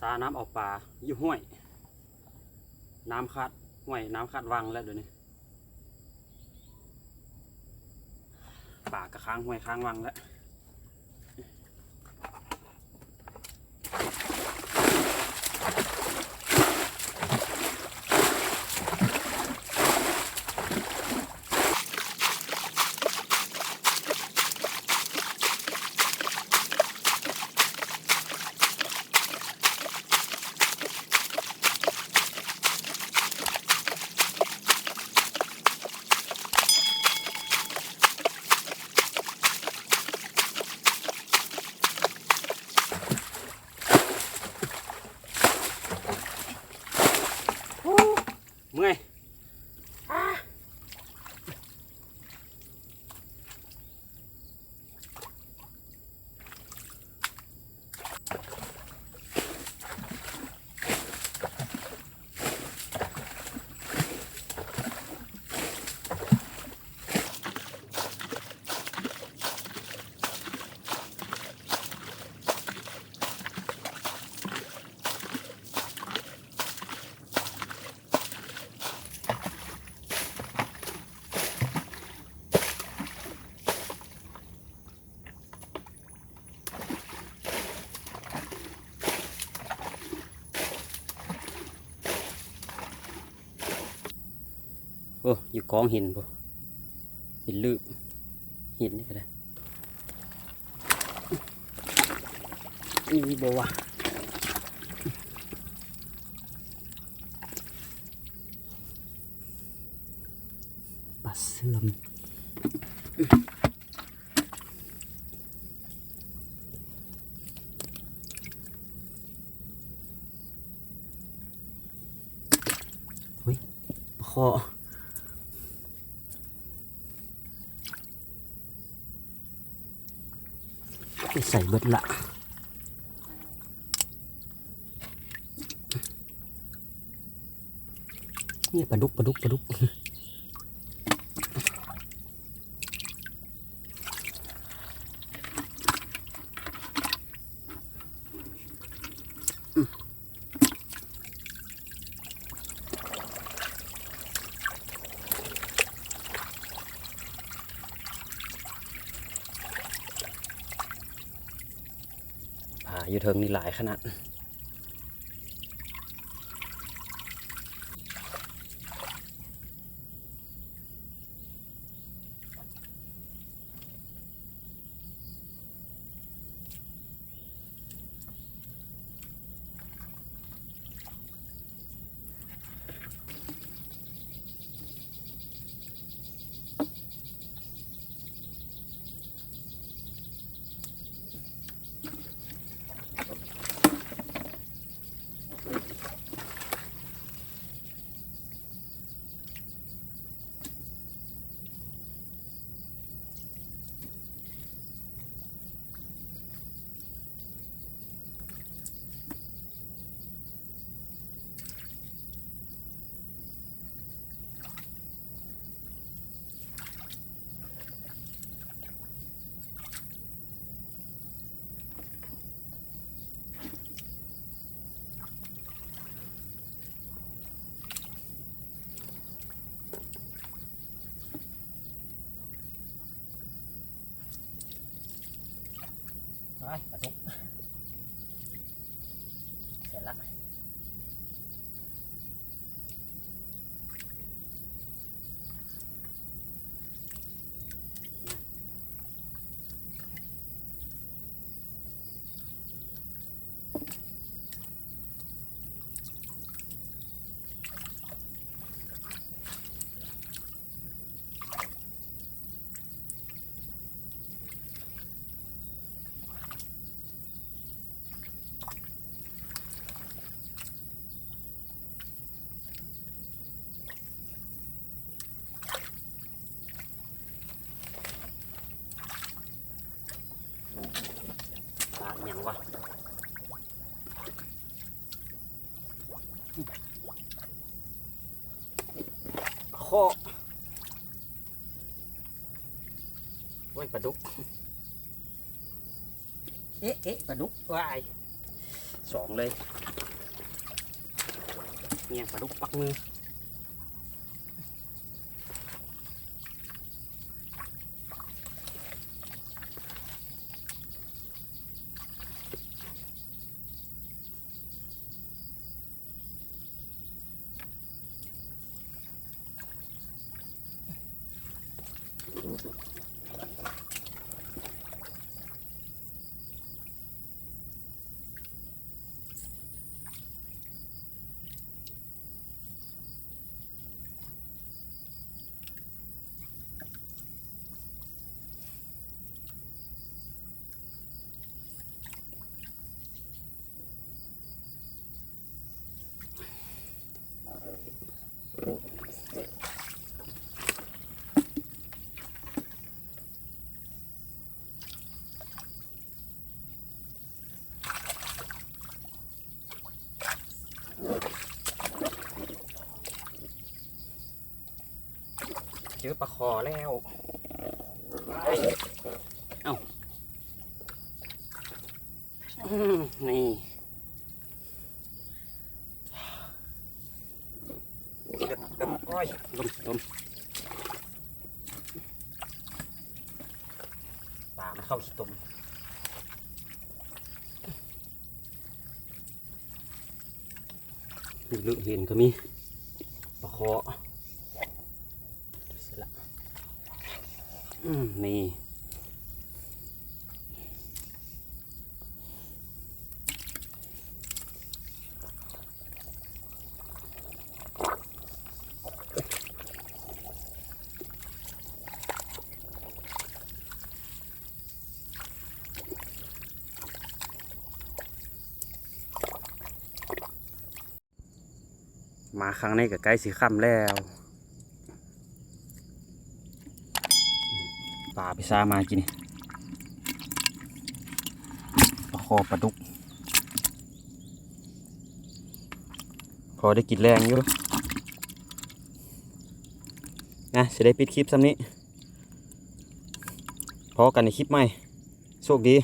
ຕານ້ຳເອົາປາຢູ່ຫ້ວຍ ນ້ຳຂາດຫ້ວຍ ນ້ຳຂາດວັງແລ້ວດຽວນີ້ ປາກະຄ້າງຫ້ວຍຄ້າງວັງແລ້ວ. ໂອ້ ເມື່ອຍ. ໂອ້ ຢູ່ກອງຫີນພຸ້ນ ເປັນລືບຫີນນີ້ກະໄດ້. ນີ້ບໍ່ວະ ປາເຊື່ອມ. ໂອ້ຍ ປາຄໍ່ ໄປໃສເບິດລະ. ນີ້ປາດຸກ ປາດຸກ ປາດຸກ. ປາຢູ່ເທິງນີ້ຫຼາຍຂະໜາດ. ໄປ ປາດຸກ ເສັດລະ. ປາຫຍັງວະ? ເຄາະ ໂອ້ຍ ປາດຸກ ເອະ ເອະ ປາດຸກ ວ້າຍ ສອງເລີຍ. ແຍງປາດຸກປັກມື. ເຈີປາຄໍ່ແລ້ວ. ເອົ້າ ອືມ ນີ້ ໂອ້ຍ ລົມ ລົມ ປາມາເຂົ້າຂີ້ຕົມ. ລຶກໆເຫັນກໍມີປາຄໍ່. ອືມ ນີ້ ມາຄັ້ງນີ້ກໍໃກ້ຊິຄ່ຳແລ້ວ. ປາໄປຊາມາກິນ ປາຄໍ່ປາດຸກ ພໍໄດ້ກິນແລງຢູ່ນະ. ຊິໄດ້ປິດຄລິບສ່ຳນີ້ ພໍ້ກັນໃນຄລິບໃໝ່. ໂຊກດີ.